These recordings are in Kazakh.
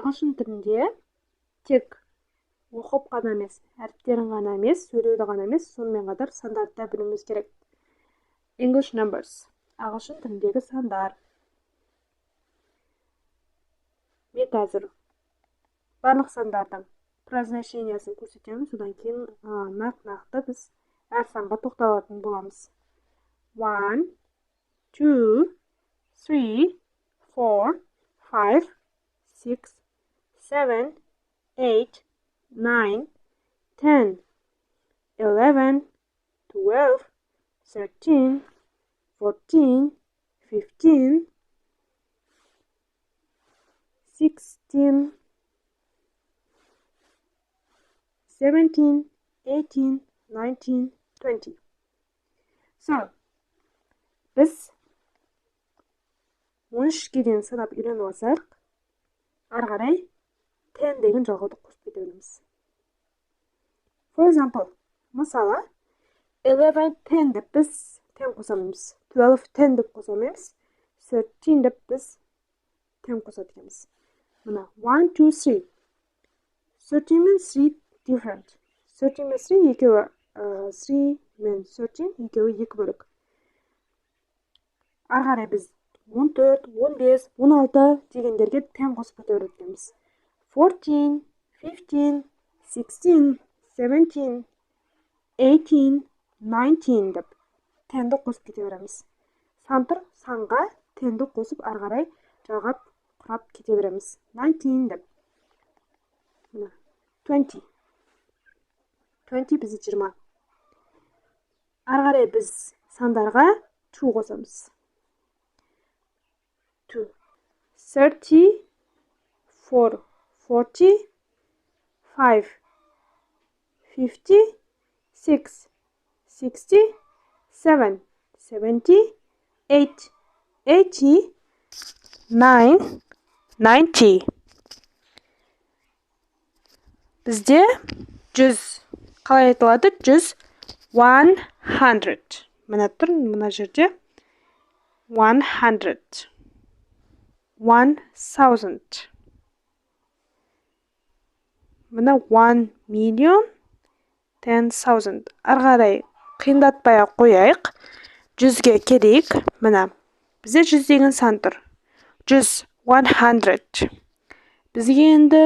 Ағылшын тілінде тек оқып қана емес, әріптерін ғана емес, сөйлеуді ғана емес, сонымен қатар сандарды да білуіміз керек. English numbers. Ағылшын тіліндегі сандар. Мен қазір барлық сандардың произношениясын көрсетемін, содан кейін нақ-нақты біз әр санға тоқталатын боламыз. 1, 2, 3, 4, 5, 6, 7, 8, 9, 10, 11, 12, 13, 14, 15, 16, 17, 18, 19, 20. So, біз 13-ке дейін санап үйреніп алсақ, ары қарай 10 деген жалғауды қосып кете береміз. For example, мысалы, 11, 10 деп біз 10 қоса алмаймыз. 12, 10 деп қоса алмаймыз. 13 деп біз 10 қосады екенбіз. Мына 1, 2, 3. 13 мен 3 different. 13 мен 3 екеуі, 3 мен 13 екеуі екі бөлік. Ары қарай біз 14, 15, 16 дегендерге 10 қосып кете береді екенбіз. 14, 15, 16, 17, 18, 19 деп 10-ді қосып кете береміз. Сан тұр, санға 10-ді қосып ары қарай жалғап құрап кете береміз. 19 деп. Мына 20. 20 бізде 20. Ары қарай біз сандарға 2 қосамыз. 2. 30, 4, 40, 5, 50, 6, 60, 7, 70, 8, 80, 9, 90. Бізде 100. Қалай айтылады? 100, 100. Мына тұр, мына жерде 100. 1000. Мына 1 million 10,000. Ары қарай қиындатпай ақ қояйық. 100-ге келейік. Мына бізде 100 деген сан тұр. 100, 100. Бізге енді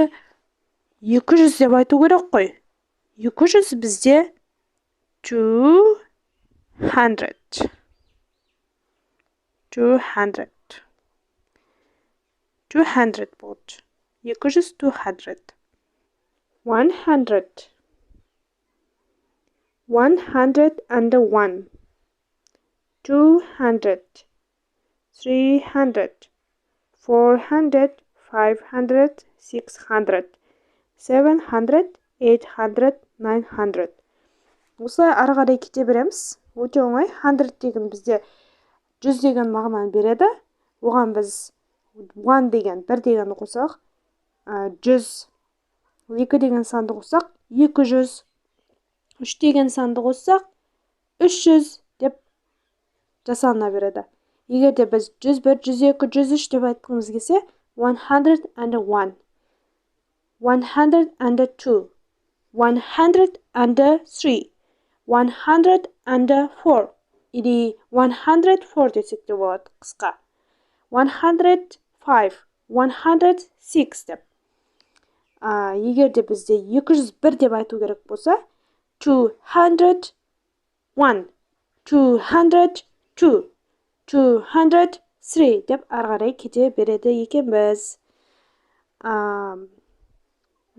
200 деп айту керек қой. 200 бізде 200. 200. 200 болды. 200, 200. 100. 101. 200. 300. 400. 500. 600. 700. 800. 900. Осылай ары қарай кете береміз. Өте оңай. 100 деген бізде 100 деген мағынаны береді. Оған біз 1 деген, 1 дегенді қосақ, 100, 2 деген санды қоссақ, 200, 3 деген санды қоссақ, 300 деп жасалына береді. Егер де біз 101, 102, 103 деп айтқымыз келсе, 101, 102, 103, 104 или 104 десек те болады қысқа. 105, 106 деп. Егер де бізде 201 деп айту керек болса, 201, 202, 203 деп ары қарай кете береді екенбіз.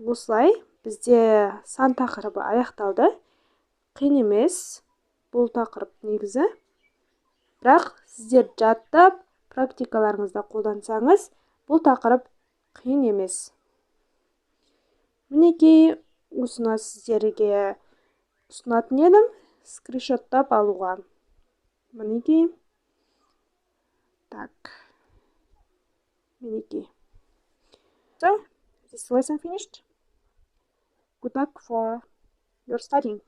Осылай бізде сан тақырыбы аяқталды. Қиын емес бұл тақырып негізі. Бірақ сіздер жаттап, практикаларыңызда қолдансаңыз, бұл тақырып қиын емес. Мінекей, осыны сіздерге ұсынатын едім, скриншоттап алуға. Мінекей. Так. Мінекей. So, this lesson finished. Good luck for your studying.